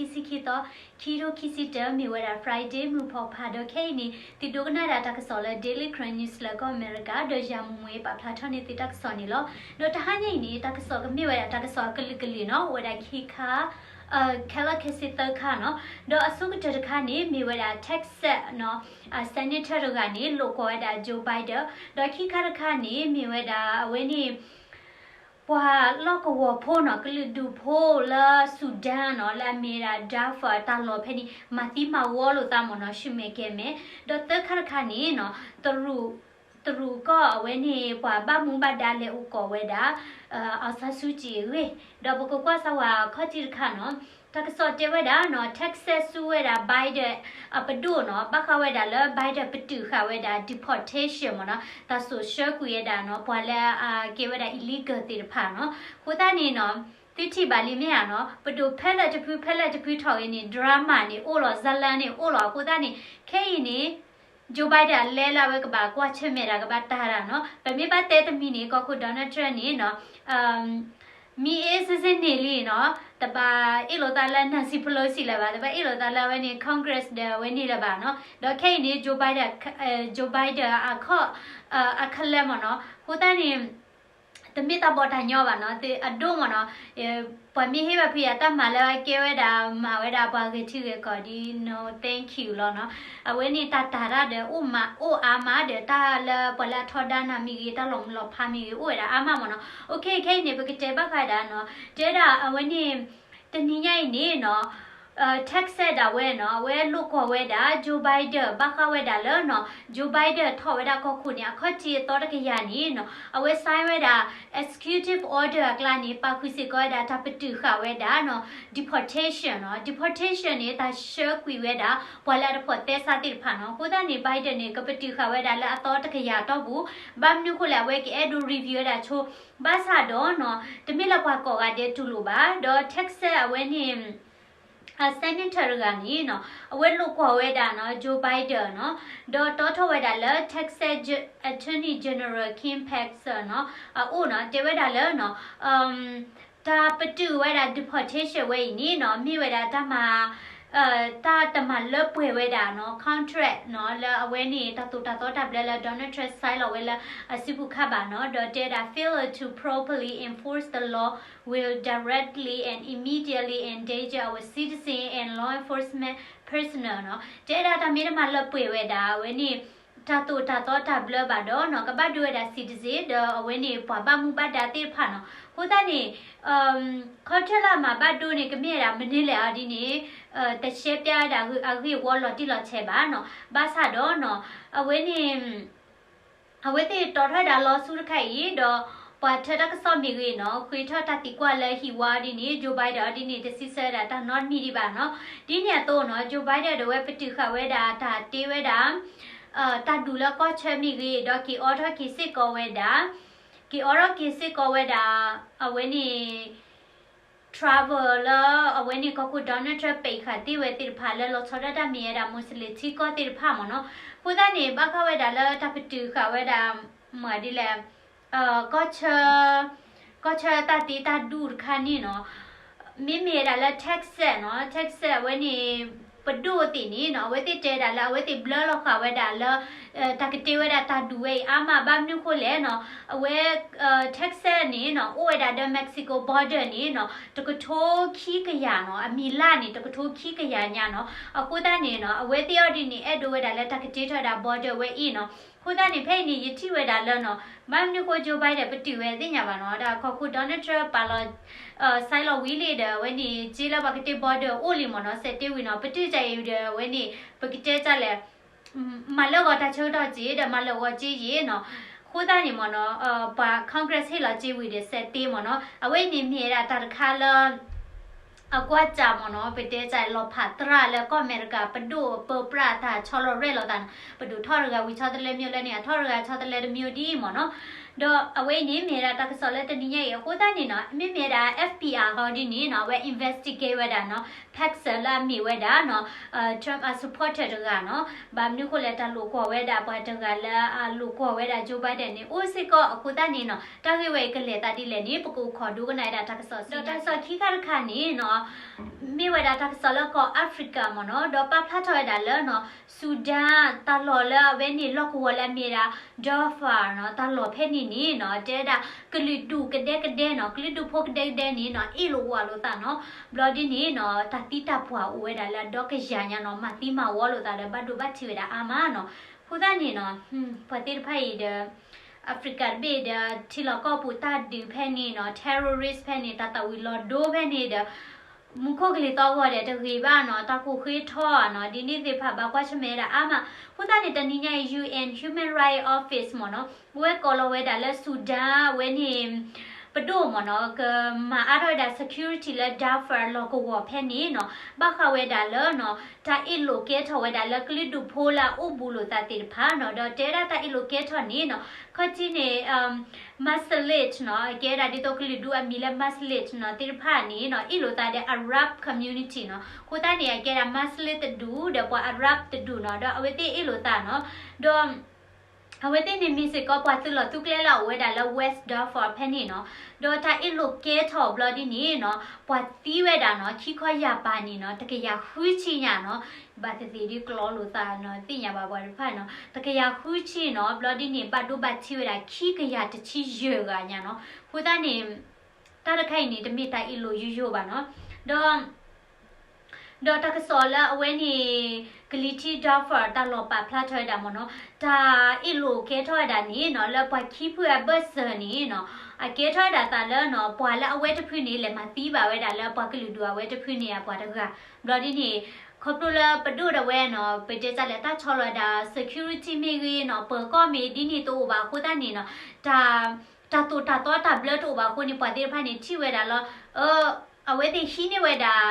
ခံဆံခံသီ ခံထိခံဆံတၢ မ့ၢ်ဝဲဒၣ် Friday မုၢ်ဖီဖး ဒီးခဲအံၤန့ၣ် သုဒိကနၣ်ဒၣ်တၢ်ကစီၣ်လၢ Daily Karen News လၢကီၢ်အမဲရကၤ ဒီးယၤမူမူပာ်ဖျါထီၣ်န့ၢ်သုတၢ်ကစီၣ်န့ၣ်လီၤ. ဒီးတဟါညါအံၤန့ၣ် တၢ်ကစီၣ်ကမ့ၢ်ဝဲဒၣ်တၢ်ကစီၣ်အကလုာ်ကလုာ်နီၤ အိၣ်ဝဲဒၣ်ခံခါ ခဲလၢာ်ခဲဆ့သၢခါနီၤ. ဒီးအဆိကတၢၢ်တခါန့ၣ် မ့ၢ်ဝဲဒၣ် Texas နီၤ senator တဂၤန့ၣ် လိာ်ကွီၢ်ဝဲဒၣ် Joe Biden, ဒီးခံခါတခါန့ၣ် မ့ၢ်ဝဲဒၣ်အဝဲန့ၣ် ပှၤလီၢ်ကဝီၤဖိနီၤ ကလုာ်ဒူၣ်ဖိလၢ Sudan နီၤ လၢအမ့ၢ်ဒၣ် Darfur တၢ်လီၢ်ဖဲန့ၣ် မၤသံမၤဝီလိာ်သးမ့ၢ်နီၤ ဆူမဲာ်ကဲၤမဲာ်, ဒီးသၢခါတခါန့ၣ်နီၤ တရူး တရူးကီၢ်အဝဲန့ၣ် ပှၤဘၣ်မူဘၣ်ဒါလဲၤအိၣ်ကီးဝဲဒၣ် အောင်ဆန်းစုကြည် အဂ့ၢ်, ဒီးပကကွၢ်စၢ်ဝဲခီၣ်ထံးတခါနီၤ တၢ်ကစီၣ်တဲဝဲဒၣ်နီၤ Texas စူးဝဲဒၣ် Biden အပဒိၣ်နီၤ ဘၣ်ဃးဝဲဒၣ်လၢ Biden ပတုာ်ဃာ်ဝဲဒၣ် deportation မ့ၢ်နီၤ တၢ်စိာ်ဆှၢကွံာ်ဝဲဒၣ်နီၤ ပှၤလၢအကဲဝဲဒၣ် illegal သ့ၣ်တဖၣ်နီၤ. အဃိသတးန့ၣ်နီၤ သုထံၣ်ဘၣ်လံမ့ၢ်ဧါနီၤ ပဒိၣ်ဖဲလဲၣ်တဖု ဖဲလဲၣ်တဖုထီၣ်ဂ့ၤန့ၣ် drama န့ၣ်အိၣ်လီၤ ဇာတ်လမ်း န့ၣ်အိၣ်လီၤ. အဃိသတးန့ၣ် ခဲအံၤန့ၣ် Joe Biden အလဲလၢအဝဲကဘၣ်ကွၢ်ဆၢၣ်မဲာ်တၢ် ကဘၣ်တၢ်တၢ်နီၤ ပမ့ၢ်ဘၣ်တဲတမံၤန့ၣ် ကီၢ်ခိၣ် Donald Trump န့ၣ်နီၤ မ့ၢ်အ့စ့စ့န့ၣ်လံနီၤ တဘၣ်အ့ၣ်လိာ်သးလၢ Nancy Pelosi လၢၤဘၣ်, တဘၣ်အ့ၣ်လိာ်သးလၢအဝဲန့ၣ် Congress ဒီးအဝဲန့ၣ်လၢၤဘၣ်နီၤ. ဒီးခဲအံၤန့ၣ် Joe Biden, Joe Biden အခီၣ်, အခလၢမ့ၢ်နီၤ. အဃိသတးန့ၣ် တမ့ၢ်တၢ်ဘီၣ်တၢ်ညီဘၣ်နီၤ သုအဒိၣ်မ့ၢ်နီၤ ပှၤမ့ၢ်ဟ့ၣ်ဘၣ်ဖုးယၤတၢ်မၤလၢအကဲဝဲဒၣ်မၤဝဲဒၣ်ပှၤဂဲၤထံဂဲၤကီၢ်ဒ် no thank you လီၤနီၤ. အဝဲန့ၣ်တၢ်တၢ်တၢ်ဒီး အိၣ်မးအိၣ်အါမးဒီး တၢ်လၢပှၤလၢအထီဒါနၤမ့ၢ်ဂ့ၤ တၢ်လီၤမုၢ်လီၤဖးမ့ၢ်ဂ့ၤ အိၣ်ဝဲဒၣ်အါမးမ့ၢ်နီၤ. Okay ခဲအံၤန့ၣ် ပကတဲဘၣ်ဃးဒၣ်နီၤ တဲဒၣ်အဝဲန့ၣ် တနံၤညါအံၤန့ၣ်နီၤ Texas ဒၣ်ဝဲနီၤ အဝဲလိာ်ကွီၢ်ဝဲဒၣ် Joe Biden ဘၣ်ဃးဝဲဒၣ်လၢနီၤ Joe Biden ထီၣ်ဝဲဒၣ်ကီၢ်ခိၣ်န့ၣ် အခီၣ်ထံးအသီတကယၤန့ၣ်နီၤ အဝဲ sign ဝဲဒၣ် executive order အကျါန့ၣ် ပာ်ဃုာ်စ့ၢ်ကီးဝဲဒၣ်တၢ်ပတုာ်ဃာ်ဝဲဒၣ်နီၤ deportation နီၤ. Deportation န့ၣ် တၢ်ဆှၢကွံာ်ဝဲဒၣ် ပှၤလၢအတဖိးသဲစးသ့ၣ်တဖၣ်နီၤ. အဃိသတးန့ၣ် Biden န့ၣ် ကပတုာ်ဃာ်ဝဲဒၣ်လၢအသီတကယၤတီၢ်ပူၤ, ဘၣ်မနုၤအဃိလဲၣ် အဝဲကအဲၣ်ဒိး review ဝဲဒၣ်ဆိ ဘၣ်ဆၣ်ဒီးနီၤ တမ့ၢ်လၢပှၤကိးဂၤဒဲးတူၢ်လိာ်ဘၣ်, ဒီး Texas အဝဲန့ၣ် senator တဂၤန့ၣ်နီၤ အဝဲလိာ်ကွီၢ်ဝဲဒၣ်နီၤ Joe Biden နီၤ, ဒီးတီထီၣ်ဝဲဒၣ်လၢ Texas Attorney General Ken Paxton နီၤ အအိၣ်နီၤ တဲဝဲဒၣ်လၢနီၤ တၢ်ပတုာ်ဝဲဒၣ် deportation ဝဲအံၤန့ၣ်နီၤ မ့ၢ်ဝဲဒၣ်တၢ်မၤ တၢ်တမၤလၢပှဲၤဝဲဒၣ်နီၤ contract နီၤ လၢအဝဲန့ၣ် တၢ်သိၣ်တၢ်သီတၢ်ဘျၢလၢ Donald Trump sign လီၤဝဲလၢအစုပူၤခါဘၣ်နီၤ, ဒီးတဲဒၣ် failure to properly enforce the law will directly and immediately endanger our citizen and law enforcement personnel နီၤ. တဲဒၣ်တၢ်မ့ၢ်တမၤလၢပှဲၤဝဲဒၣ် အဝဲန့ၣ် တၢ်သိၣ်တၢ်သီတၢ်ဘျၢဘၣ်ဒီးနီၤ ကဘၣ်ဒိဝဲဒၣ် citizen ဒီးအဝဲန့ၣ် ပှၤဘၣ်မူဘၣ်ဒါသ့ၣ်တဖၣ်နီၤ. အဃိသတးန့ၣ် contract လၢအမၤဘၣ်ဒိန့ၣ် ကမ့ၢ်ဝဲဒၣ်မနုၤလဲၣ်အီၤဒ်န့ၣ် တရှဲပျါဝဲဒၣ်အဂ့ၢ်အဝီလီၤတံၢ်လီၤဆဲးဘၣ်နီၤ. ဘၣ်ဆၣ်ဒီးနီၤ အဝဲန့ၣ် အဝဲသ့ၣ်တီထီၣ်ဝဲဒၣ် lawsuit တခါအံၤ ဒီးပှၤထၢတၢ်ကစီၣ်မ့ၢ်ဂ့ၤနီၤ ဃ့ထီၣ်တၢ်သံကွၢ်လၢဟံၣ်ဝါဒ်န့ၣ် Joe Biden အီၤဒ်န့ၣ် တစံးဆၢဝဲဒၣ်တၢ်နီတမံၤဒံးဘၣ်နီၤ. ဒ်န့ၣ်အသိးနီၤ Joe Biden ဒီးဝဲပတုာ်ဃာ်ဝဲဒၣ်တၢ်တ့ဝဲဒၣ် တၢ်ဒူၣ်လၢကီၢ်ဆၢမ့ၢ်ဂ့ၤ ဒီးက့ၤအိးထီၣ်က့ၤစ့ၢ်ကီးဝဲဒၣ် က့ၤအိးထီၣ်က့ၤစ့ၢ်ကီးဝဲဒၣ် အဝဲန့ၣ် travel လၢအဝဲန့ၣ်ကီၢ်ခိၣ် Donald Trump ပာ်ဃာ်တ့ၢ်ဝဲသ့ၣ်တဖၣ်လၢလီၤဆီဒၣ်တၢ်မ့ၢ်ဝဲဒၣ် Muslim ထံကီၢ်သ့ၣ်တဖၣ်မ့ၢ်နီၤ. အဃိသတးန့ၣ် ဘၣ်ဃးဝဲဒၣ်လၢတၢ်ပတုာ်ဃာ်ဝဲဒၣ် မ့ၢ်ဒ်လဲၣ် ကီၢ်ဆၢ ကီၢ်ဆၢတၢ်တ့တၢ်ဒူၣ်တခါန့ၣ်နီၤ မ့မ့ၢ်ဝဲဒၣ်လၢ Texas နီၤ Texas အဝဲန့ၣ် ပဒိၣ်သ့ၣ်န့ၣ်နီၤ အဝဲသ့ၣ်တဲဒၣ်လၢအဝဲသ့ၣ်ဘျၢလီၤဃာ်ဝဲဒၣ်လၢ တၢ်ကတ့ဝဲဒၣ်တၢ်ဒူၣ်ဝဲအံၤအါမး ဘၣ်မနုၤဃိလဲၣ်နီၤ အဝဲ Texas န့ၣ်နီၤ အိၣ်ဝဲဒၣ်ဒီး Mexico border န့ၣ်နီၤ တကထိခံကယၤနီၤ အမံၤလၢ်န့ၣ် တကထိခံကယၤညါနီၤ. အဃိသတးန့ၣ်နီၤ အဝဲသ့ၣ်အီၤဒ်န့ၣ် အဲၣ်ဒိးဝဲဒၣ်လၢတၢ်ကတ့ထီၣ်ဝဲဒၣ် border ဝဲအံၤနီၤ. အဃိသတးန့ၣ် ဖဲအံၤန့ၣ် ယထံၣ်ဝဲဒၣ်လၢနီၤ ဘၣ်မနုၤဃိ Joe Biden ပတုာ်ဝဲသ့ၣ်ညါဘၣ်နီၤ တၢ်ကီၢ်ခိၣ် Donald Trump ပာ်လီၤ sign လီၤဝံၤလံဒီး အဝဲန့ၣ် က့လၢပှၤကတ့ border အိၣ်လံမ့ၢ်နီၤ စဲးတ့ဝံၤနီၤ ပတုာ်တၢ်အံၤဒီး အဝဲန့ၣ် ပကတဲတၢ်လဲၣ် မၤလၢဂီၤတၢ်ဆၢကတီၢ်က့ၤ ဒီးမၤလၢဂီၤက့ၤယ့ၣ်နီၤ. အဃိသတးန့ၣ်မ့ၢ်နီၤ ပှၤ Congress ဟ့ၣ်လီၤက့ၤဝံၤဒီး စဲးတ့မ့ၢ်နီၤ အဝဲအံၤန့ၣ်မ့ၢ်ဝဲဒၣ်တၢ်တခါလၢ အကွၢ်စးမ့ၢ်နီၤ ပတဲတၢ်လီၤဖးသရၣ်လၢကီၢ်အမဲရကၤ ပဒိၣ်ပၢပြးတၢ်ဆီလီၤရဲၣ်လီၤသးနီၤ ပဒိၣ်ထီၣ်တဂၤဝံၤဆီတလဲမ့ၢ်လၢန့ၣ် အထီၣ်တဂၤဆီတလဲတမ့ၢ်ဒ်အံၤမ့ၢ်နီၤ. ဒီးအဝဲအံၤန့ၣ်မ့ၢ်ဝဲဒၣ်တၢ်ကစီၣ်လၢတနံၤညါအံၤ အဃိသတးန့ၣ်နီၤ မ့မ့ၢ်ဝဲဒၣ် FBI ဟီဒ်န့ၣ်နီၤ အဝဲ investigate ဝဲဒၣ်နီၤ Paxton လၢအမ့ၢ်ဝဲဒၣ်နီၤ Trump အ supporter တဂၤနီၤ ဘၣ်မနုၤဃိလဲၣ် တၢ်လိာ်ကွီၢ်ဝဲဒၣ်ပှၤတဂၤလၢအလိာ်ကွီၢ်ဝဲဒၣ် Joe Biden န့ၣ် အိၣ်စ့ၢ်ကီး အဃိသတးန့ၣ်နီၤ တၢ်ဂ့ၢ်ဝဲအံၤကလဲၤသးဒ်လဲၣ်န့ၣ် ပကအိၣ်ခိးဒိကနၣ်ဝဲဒၣ်တၢ်ကစီၣ် ဒီးတၢ်ကစီၣ်ခံခါတခါန့ၣ်နီၤ မ့ၢ်ဝဲဒၣ်တၢ်ကစီၣ်လၢကီၢ် Africa မ့ၢ်နီၤ, ဒီးပာ်ဖျါထီၣ်ဝဲဒၣ်လၢနီၤ Sudan တၢ်လီၢ်လၢအဝဲန့ၣ်လီၢ်ကဝီၤလၢအမ့ၢ်ဒၣ် Darfur နီၤ, တၢ်လီၢ်ဖဲန့ၣ်န့ၣ်နီၤ တဲဝဲဒၣ် ကလုာ်ဒူၣ်ကဒဲကဒဲနီၤ, ကလုာ်ဒူၣ်ဖိကဒဲကဒဲန့ၣ်နီၤ အ့ၣ်လိာ်ဝးလိာ်သးနီၤ, ဘျီဒ်န့ၣ်နီၤ တၢ်သံတၢ်ပှၢ်အိၣ်ဝဲဒၣ်လၢအဒီကယၤညါနီၤ, မၤသံမၤဝီလိာ်သးဒီးဘၣ်ဒိဘၣ်ထံးဝဲဒၣ်အါမးနီၤ. အဃိသတးန့ၣ်နီၤ ပှၤသ့ၣ်တဖၣ်အံၤဒီး Africa တဘ့ၣ်ဒီး ထံလီၢ်ကီၢ်ပူၤတၢ်ဒုးဖဲန့ၣ်နီၤ, terrorist ဖဲန့ၣ်, တၢ်သၣ်ဝံၤလီၤဒိဖဲန့ၣ်ဒီး မူခိၣ်ကလံၤသီဂီၤဒီးတဂ့ၤဘၣ်နီၤ, တၢ်ကိၢ်ဃ့ထီဧါနီၤ, ဒ်န့ၣ်သ့ၣ်တဖၣ်ဘၣ်ကွၢ်ဆၢၣ်မဲာ်ဝဲဒၣ်အါမး. အဃိသတးန့ၣ် တနံၤညါအံၤ UN Human Rights Office မ့ၢ်နီၤ, အဝဲကိးလီၤဝဲဒၣ်လၢ Sudan အဝဲန့ၣ် ပဒိၣ်မ့ၢ်နီၤ ကမၤအါထီၣ်ဝဲဒၣ် security လၢ Darfur လီၢ်ကဝီၤဖဲန့ၣ်နီၤ, ဘၣ်ဃးဝဲဒၣ်လၢနီၤ တၢ်အ့ၣ်လိာ်ကဲထီၣ်ဝဲဒၣ်လၢကလုာ်ဒူၣ်ဖိလၢအအိၣ်ဘူးလိာ်သးသ့ၣ်တဖၣ်နီၤ, ဒီးတဲဝဲဒၣ်တၢ်အ့ၣ်လိာ်ကဲထီၣ်န့ၣ်နီၤ ခီၣ်ထံးန့ၣ် Masalit နီၤ, ကဲဝဲဒၣ်ဒ်သိးကလုာ်ဒူၣ်အမံၤလၢ Masalit နီၤ သ့ၣ်တဖၣ်န့ၣ်နီၤ အ့ၣ်လိာ်သးဒီး Arab community နီၤ. အဃိသတးန့ၣ် အကဲဒၣ် Masalit တဒူၣ် ဒီးပှၤ Arab တဒူၣ်နီၤ, ဒီးအဝဲသ့ၣ်အ့ၣ်လိာ်သးနီၤ, ဒီး အဝဲသ့ၣ်န့ၣ်မ့ၢ်စ့ၢ်ကီးပှၤသုးလီၢ်သုးကျဲလၢအအိၣ်ဝဲဒၣ်လၢ West Darfur ဖဲန့ၣ်နီၤ, ဒီးတၢ်အ့ၣ်လိာ်ကဲထီၣ်ဘျီဒ်န့ၣ်နီၤ ပှၤသံဝဲဒၣ်နီၤ ခံခီယၢ်ပၤန့ၣ်နီၤ တကယၤဃုဆံညါနီၤ, ဘၣ်သ့ၣ်သ့ၣ်ဒ်ကျီလိာ်သးနီၤ သ့ၣ်ညါဘၣ်ပှၤတဖၣ်နီၤ တကယၤဃုဆံနီၤ, ဘျီဒ်န့ၣ် ဘၣ်ဒိဘၣ်ထံးဝဲဒၣ်ခံကယၤတဆံယဲၢ်ဂၤညါနီၤ. အဃိသတးန့ၣ် တၢ်တခါအံၤန့ၣ် တမ့ၢ်တၢ်အ့ၣ်လိာ်ယိယိဘၣ်နီၤ, ဒီး ဒီးတၢ်ကစီၣ်လၢအဝဲန့ၣ် ကလံၤထံး Darfur တၢ်လီၢ်ပာ်ဖျါထီၣ်ဝဲဒၣ်မ့ၢ်နီၤ, တၢ်အ့ၣ်လိာ်ကဲထီၣ်ဝဲဒၣ်န့ၣ်နီၤ လၢပှၤခံဖုအဘၢၣ်စၢၤန့ၣ်နီၤ, အကဲထီၣ်ဝဲဒၣ်သးလၢနီၤ ပှၤလၢအဝဲတဖုန့ၣ် လဲၤမၤသံဘၣ်ဝဲဒၣ်လၢပှၤကလုာ်ဒူၣ်အဝဲတဖုန့ၣ်အပှၤတဂၤ, ဘျီဒ်န့ၣ် ခီဖျိလၢပဒိၣ်ဒၣ်ဝဲနီၤ ပတဲတၢ်လဲၣ် တၢ်ဆီလီၤဝဲဒၣ် security မ့ၢ်ဂ့ၤနီၤ ပၢၤကီၢ်မ့ၢ်ဒ်န့ၣ်တအိၣ်ဘၣ်အဃိသတးန့ၣ်နီၤ, တၢ် တၢ်သိၣ်တၢ်သီတၢ်ဘျၢတအိၣ်ဘၣ်အဃိန့ၣ် ပှၤသ့ၣ်တဖၣ်န့ၣ် ထံၣ်ဝဲဒၣ်လၢ အဝဲသ့ၣ်ဟံးန့ၢ်ဝဲဒၣ်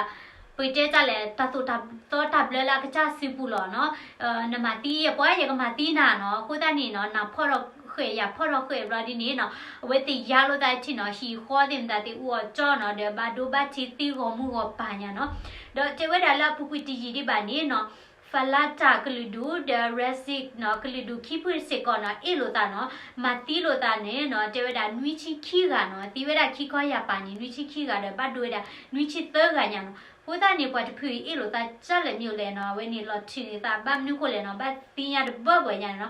ပတဲတၢ်လဲၣ် တၢ်သိၣ်တၢ်သီတၢ်ဘျၢလၢအကစၢ်စုပူၤလီၤနီၤ, နမၤသံယပှၤ ယကမၤသံနၤနီၤ, အဃိသတးန့ၣ်နီၤ နဖီၣ်ထီၣ်ဃဲး ယၤဖီၣ်ထီၣ်ဃဲးဘျီဒ်န့ၣ်နီၤ, အဝဲသ့ၣ်ယါလိာ်သးထံၣ်နီၤ ဟံၣ်ဃီသ့ၣ်မတၤသ့ၣ်အူအီၣ်ကၠီနီၤ ဒီးဘၣ်ဒိဘၣ်ထံးသံဂီၢ်မုၢ်ဂီၢ်ပၤညါနီၤ, ဒီးတဲဝဲဒၣ်လၢအပူၤကွံာ်တယံာ်ဒံးဘၣ်န့ၣ်နီၤ Falata ကလုာ်ဒူၣ်ဒီး Razak နီၤ ကလုာ်ဒူၣ်ခံဖုစ့ၢ်ကီးနီၤ အ့ၣ်လိာ်သးနီၤ မၤသံလိာ်သးန့ၣ်နီၤ တဲဝဲဒၣ်နွံဆံခံဂၤနီၤ သံဝဲဒၣ်ခံခီယၢ်ပၤန့ၣ် နွံဆံခံဂၤဒီး ဘၣ်ဒိဝဲဒၣ်နွံဆံသၢဂၤညါနီၤ, အဃိသတးန့ၣ် ပှၤတဖုအံၤအ့ၣ်လိာ်သးကၢ်လဲၣ်မ့ၢ်လဲၣ်နီၤ အဝဲန့ၣ်လီၤထုးန့ၢ်သးဘၣ်မနုၤဃိလဲၣ်နီၤ ဘၣ်သံညါတဘၢဘၢညါန့ၣ်နီၤ,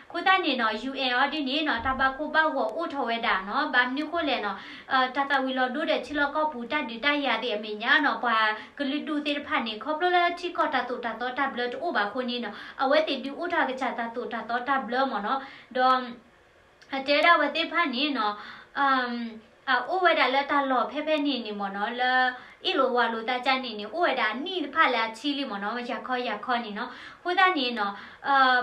အဃိသတးန့ၣ်နီၤ UN အီၤဒ်န့ၣ်နီၤ တၢ်ဘၣ်ကိၢ်ဘၣ်ဂီၤအိၣ်ထီၣ်ဝဲဒၣ်နီၤ ဘၣ်မနုၤဃိလဲၣ်နီၤ တၢ်သၣ်ဝံၤလီၤဒိဒီးထံလီၢ်ကီၢ်ပူၤတၢ်ဒုးတၢ်ယၤသ့ၣ်အမဲာ်ညါနီၤ ပှၤကလုာ်ဒူၣ်သ့ၣ်တဖၣ်န့ၣ် ခီဖျိလၢထံကီၢ်တၢ်သိၣ်တၢ်သီတၢ်ဘျၢတအိၣ်ဘၣ်အဃိန့ၣ်နီၤ အဝဲသ့ၣ်ဒုးအိၣ်ထီၣ်ကစၢ်တၢ်သိၣ်တၢ်သီတၢ်ဘျၢမ့ၢ်နီၤ, ဒီး အတဲဒၣ်ဝဲသ့ၣ်တဖၣ်န့ၣ်နီၤ အအိၣ်ဝဲဒၣ်လၢတၢ်လီၢ်ဖဲဖဲန့ၣ်န့ၣ်မ့ၢ်နီၤ လၢအ့ၣ်လိာ်ဝးလိာ်သးကၢ်န့ၣ်န့ၣ် အိၣ်ဝဲဒၣ်နံၣ်တဖၣ်လၢအဆံလံမ့ၢ်နီၤ ယၤခီယၤခီန့ၣ်နီၤ, အဃိသတးန့ၣ်နီၤ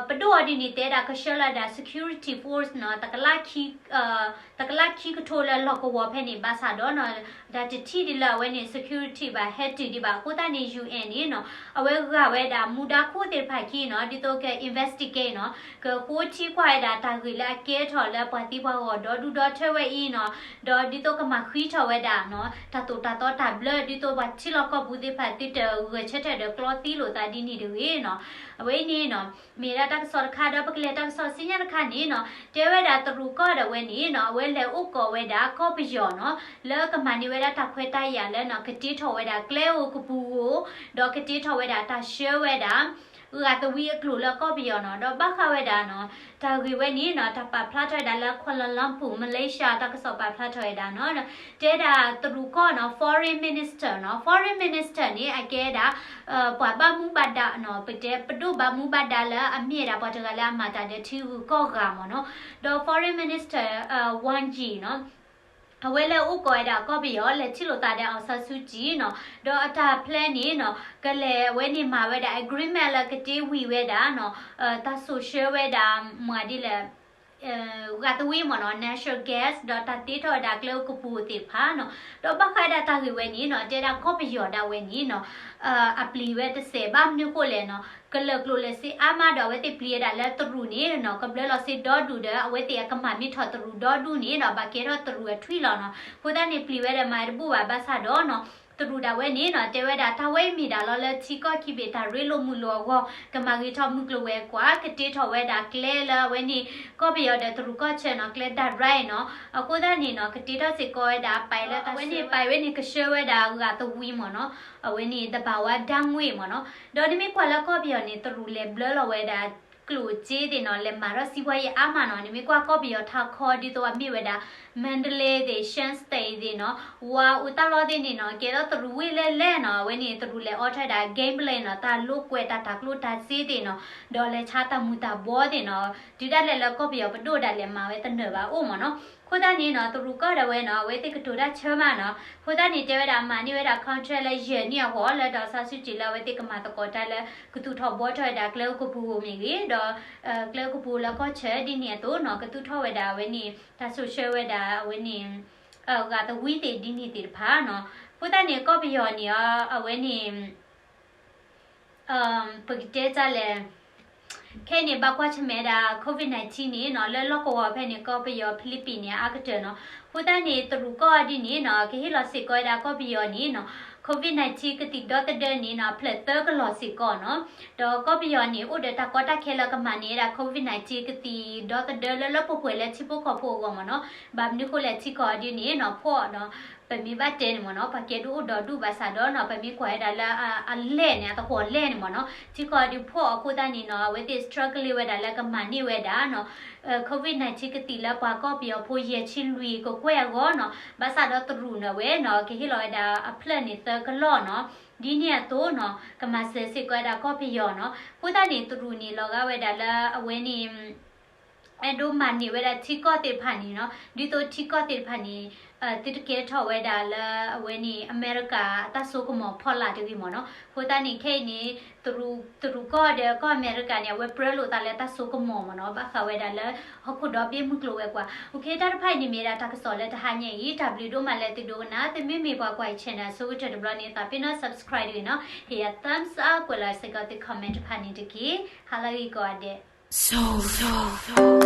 ပဒိၣ်အီၤဒ်န့ၣ် တဲဒၣ်ကဆှၢလီၤဒၣ် security force နီၤ တကလးခံ တကလးခံကထိလၢလီၢ်ကဝီၤဖဲန့ၣ် ဘၣ်ဆၣ်ဒီးနီၤ တၢ်တထံၣ်ဒ်လၢအဝဲန့ၣ် security ဘၣ်ဟဲတုၤဒံးဘၣ် အဃိသတးန့ၣ် UN န့ၣ်နီၤ အဝဲဂာ်ဝဲဒၣ်မူဒါခိၣ်သ့ၣ်တဖၣ်ခံနီၤ ဒ်သိးက investigate နီၤ ကဃိထံကွၢ်ဝဲဒၣ်တၢ်ဂ့ၢ်လၢအကဲထီၣ်လၢပှၤသံပှၤဂီၢ်ဒီဒူၣ်ဒီထၢဝဲအံၤနီၤ ဒီးဒ်သိးကမၤဃံထီၣ်ဝဲဒၣ်နီၤ တၢ်သိၣ်တၢ်သီတၢ်ဘျၢ ဒ်သိးပှၤထံလီၢ်ကီၢ်ပူၤသ့ၣ်တဖၣ်သုတဂဲၤဆၢထၢၣ်ဒီးကျီသံလိာ်သးဒ်န့ၣ်တဂ့ၤနီၤ, အဝဲအံၤန့ၣ်နီၤ မ့ၢ်ဒၣ်တၢ်ကစီၣ်တခါဒီး ပကလဲၤတၢ်ကစီၣ်ဆူညါတခါန့ၣ်နီၤ တဲဝဲဒၣ်တရူးကီၢ်ဒၣ်ဝဲန့ၣ်နီၤ အဝဲလဲၤအိၣ်ကိးဝဲဒၣ်ကီၢ်ပယီၤနီၤ လၢကမၤန့ၢ်ဝဲဒၣ်တၢ်ခွဲးတၢ်ယာ်လၢနီၤ ကတ့ထီၣ်ဝဲဒၣ်ကျဲဧိၤကပူၤဧိၤ ဒီးကတ့ထီၣ်ဝဲဒၣ်တၢ်ဆှၢဝဲဒၣ် ဂာ်သဝံအကျိၤလၢကီၢ်ပယီၤနီၤ ဒီးဘၣ်ဃးဝဲဒၣ်နီၤ တၢ်ဂ့ၢ်ဝဲန့ၣ်နီၤ တၢ်ပာ်ဖျါထီၣ်ဝဲဒၣ်လၢ Kuala Lumpur Malaysia တၢ်ကစီၣ်ပာ်ဖျါထီၣ်ဝဲဒၣ်နီၤ တဲဒၣ်တရူးကီၢ်နီၤ foreign minister နီၤ foreign minister န့ၣ် အကဲဒၣ် ပှၤဘၣ်မူဘၣ်ဒါနီၤ ပတဲပဒိၣ်ဘၣ်မူဘၣ်ဒါလၢအမ့ၢ်ဒၣ်ပှၤတဂၤလၢအမၤတၢ်ဒီးထံဂုၤကီၢ်ဂၤမ့ၢ်နီၤ ဒီး foreign minister Wang Yi နီၤ အဝဲလဲၤအိၣ်ကိးဝဲဒၣ်ကီၢ်ပယီၤ လဲၤထံၣ်လိာ်သးဒီး အောင်ဆန်းစုကြည် နီၤ, ဒီးအတၢ်ဖျဲန့ၣ်နီၤ ကလဲၤအဝဲန့ၣ်မၤဝဲဒၣ် agreement လၢကတ့ဝံၤဝဲဒၣ်နီၤ တၢ်စိာ်ဆှၢဝဲဒၣ် မ့ၢ်ဒ်လဲၣ် ဂာ်သဝံမ့ၢ်နီၤ natural gas ဒီးတၢ်တ့ထီၣ်ဝဲဒၣ်ကျဲအိၣ်ကပူၤသ့ၣ်တဖၣ်နီၤ, ဒီးဘၣ်ဃးဝဲဒၣ်တၢ်ဂ့ၢ်ဝဲန့ၣ်နီၤ တဲဒၣ်ကီၢ်ပယီၤဒၣ်ဝဲန့ၣ်နီၤ အပျံၤဝဲတစဲးဘၣ်မနုၤဃိလဲၣ်နီၤ ကလၢာ်ကျိၤလၢာ်စ့အါမးဒီး အဝဲသ့ၣ်ပျံၤဝဲဒၣ်လၢတရူးန့ၣ်နီၤ ကဘျၢလီၤစ့ဒီဒူၣ်ဒီး အဝဲသ့ၣ်အကမၤမ့ၢ်ထီၣ်တရူးဒီဒူၣ်န့ၣ်ဒီး ဘၣ်ကဲထီၣ်တရူးအထွံၣ်လီၤနီၤ, အဃိသတးန့ၣ် ပျံၤဝဲဒီးမၤတဘူၣ်ဘၣ် ဘၣ်ဆၣ်ဒီးနီၤ တရူးဒၣ်ဝဲန့ၣ်နီၤ တဲဝဲဒၣ်တၢ်ဝဲအံၤမ့ၢ်ဒၣ်လီၤလၢထံကီၢ်ခံဘ့ၣ်တၢ်ရ့လိာ်မုာ်လိာ်အဂီၢ် ကမၤဂ့ၤထီၣ်မုၢ်ကျိၤဝဲၤကွာ် ကတ့ထီၣ်ဝဲဒၣ်ကျဲလၢအဝဲန့ၣ် ကီၢ်ပယီၤဒီးတရူးကီၢ်ဆၢနီၤ ကျဲဒၣ်ရၢ်နီၤ အဃိသတးန့ၣ်နီၤ ကတ့ထီၣ်စ့ၢ်ကီးဝဲဒၣ်ပာ်လၢတၢ်ဝဲန့ၣ် ပာ်ဝဲန့ၣ်ကဆှၢဝဲဒၣ်ဂာ်သဝံမ့ၢ်နီၤ အဝဲန့ၣ် သဘာဝဓာတ်ငွေ့ မ့ၢ်နီၤ ဒီးနမ့ၢ်ကွၢ်လၢကီၢ်ပယီၤန့ၣ် တရူးလဲၤဘျၢလီၤဝဲဒၣ် ကျိၣ်စ့သ့ၣ်နီၤ လဲၤမၤထီၣ်စံးဘှီယဲအါမးနီၤ နမ့ၢ်ကွၢ်ကီၢ်ပယီၤထးခီဒ်သိးအမ့ၢ်ဝဲဒၣ် မန္တလေးသ့ၣ် ရှမ်းသ့ၣ်သ့ၣ်နီၤ ဝါအူတၢ်လီၢ်သ့ၣ်န့ၣ်နီၤ ကဲထီၣ်တရူးဝ့ၢ်လဲၣ်လဲၣ်နီၤ အဝဲန့ၣ် တရူးလဲၤအီထီၣ်ဝဲဒၣ် gambling နီၤ တၢ်လိာ်ကွဲးတၢ်တၤကျိၣ်တၤစ့သ့ၣ်နီၤ ဒီးလဲၤဆါတၢ်မူၤတၢ်ဘှီးသ့ၣ်နီၤ တုၤဒၣ်လဲာ်လၢကီၢ်ပယီၤပဒိၣ်ဒၣ်လဲာ် မၤဝဲတနၢၤဘၣ်အိၣ်မ့ၢ်နီၤ အဃိသတးန့ၣ်နီၤ တရူးကီၢ်ဒၣ်ဝဲနီၤ အဝဲသ့ၣ်ကတိၤတၢ်ဆၢမးနီၤ အဃိသတးန့ၣ် တဲဝဲဒၣ်မၤန့ၢ်ဝဲဒၣ် contract လၢယဲၢ်နံၣ်အဂီၢ် လၢဒေါ်အောင်ဆန်းစုကြည်လၢအဝဲသ့ၣ်ကမၤသကိးတၢ်လၢ ကသူၣ်ထီၣ်ဘှီထီၣ်ဝဲဒၣ်ကျဲအိၣ်ကပူၤဧိၤမ့ၢ်ဂ့ၤ ဒီး ကျဲအိၣ်ကပူၤလၢကီၢ်ဆၢဒ်န့ၣ်အသိးနီၤ ကသူၣ်ထီၣ်ဝဲဒၣ်အဝဲန့ၣ် တၢ်ဆိၣ်ဆှၢဝဲဒၣ်အဝဲန့ၣ် ဂာ်သဝံသ့ၣ်ဒ်န့ၣ်သ့ၣ်တဖၣ်နီၤ အဃိသတးန့ၣ် ကီၢ်ပယီၤန့ၣ် အဝဲန့ၣ် ပကတဲတၢ်လဲၣ် ခဲအံၤန့ၣ် ဘၣ်ကွၢ်ဆၢၣ်မဲာ်ဒၣ် COVID nineteen န့ၣ်နီၤ လၢလီၢ်ကဝီၤဖဲန့ၣ် ကီၢ်ပယီၤ Philippines န့ၣ် အါကတၢၢ်နီၤ အဃိသတးန့ၣ် တရူးကီၢ်ဒ်န့ၣ်နီၤ ကဟ့ၣ်လီၤစ့ၢ်ကီးဝဲဒၣ်ကီၢ်ပယီၤန့ၣ်နီၤ COVID nineteen ကသံၣ်ဒီသဒၢန့ၣ်နီၤ အဖျၢၣ်သၢကလီၤစ့ၢ်ကီးနီၤ ဒီးကီၢ်ပယီၤန့ၣ် အိၣ်ဒီးတၢ်ကီတၢ်ခဲလၢကမၤန့ၢ်ဝဲဒၣ် COVID nineteen ကသံၣ်ဒီသဒၢလၢလၢပှဲၤပှဲၤလၢထံဖိကီၢ်ဖိအဂီၢ်မ့ၢ်နီၤ ဘၣ်မနုၤဃိလဲၣ်ထံကီၢ်ဒ်န့ၣ်နီၤ ဖှီၣ်ဒီး ပမ့ၢ်ဘၣ်တဲန့ၣ်မ့ၢ်နီၤ ပှၤကဲဒိၣ်အိၣ်ဒီးဒူၣ်ဘၣ်ဆၣ်ဒီးနီၤ ပမ့ၢ်ကွၢ်ဝဲဒၣ်လၢအလဲၢ်န့ၣ် အသဟီၣ်လဲၢ်န့ၣ်မ့ၢ်နီၤ ထံကီၢ်ဒုးဖှီၣ်အဃိသတးန့ၣ်နီၤ အဝဲသ့ၣ် struggling ဝဲဒၣ်လၢကမၤန့ၢ်ဝဲဒၣ်နီၤ COVID nineteen ကသံၣ်လၢပှၤကီၢ်ပယီၤဖိယဲၢ်ဆံလွံၢ်ကကွဲၢ်အဂီၢ်နီၤ ဘၣ်ဆၣ်ဒီးတရူးန့ၣ်ဝဲနီၤ ကဟ့ၣ်လီၤဝဲဒၣ်အဖျၢၣ်န့ၣ်သၢကလီၢ်နီၤ ဒ်န့ၣ်အသိးနီၤ ကမၤစၢၤစ့ၢ်ကီးဝဲဒၣ်ကီၢ်ပယီၤနီၤ အဃိသတးန့ၣ် တရူးန့ၣ်လီၤဂာ်ဝဲဒၣ်လၢအဝဲန့ၣ် အဲၣ်ဒိးမၤန့ၢ်ဝဲဒၣ်ထံကီၢ်သ့ၣ်တဖၣ်န့ၣ်နီၤ ဒ်သိးထံကီၢ်သ့ၣ်တဖၣ်န့ၣ် သုတကဲထီၣ်ဝဲဒၣ်လၢအဝဲန့ၣ် အမဲရကၤအတၢ်စိကမီၤဖီလာ်တဂ့ၤမ့ၢ်နီၤ အဃိသတးန့ၣ် ခဲအံၤန့ၣ် တရူးကီၢ်ဒီးကီၢ်အမဲရကၤန့ၣ် အဝဲပြၢလိာ်သးလၢတၢ်စိကမီၤမ့ၢ်နီၤ ဘၣ်ဃးဝဲဒၣ်လၢ ဟီၣ်ခိၣ်ဒီဘ့ၣ်မုၢ်ကျိၤဝဲၤကွာ် အိၣ်ခ့ တၢ်တဖၣ်အံၤန့ၣ်မ့ၢ်ဒၣ်တၢ်ကစီၣ်လၢတဟါညါအံၤ တၢ်ဘျုးဒိၣ်မးလၢသုဒိကနၣ် သုမ့မ့ၢ်ပှၤကွၢ်ယ channel အဆိကတၢၢ်တဘျီန့ၣ် သးပ့ၤနီၣ် subscribe တဂ့ၤနီၤ ဟ့ၣ်ယၤ thumbs up ကွဲးလီၤစ့ၢ်ကီးသု comment တဖၣ်န့ၣ်တက့ၢ် ဟါလၢဂ့ၤကိးဂၤဒဲး So, so, so.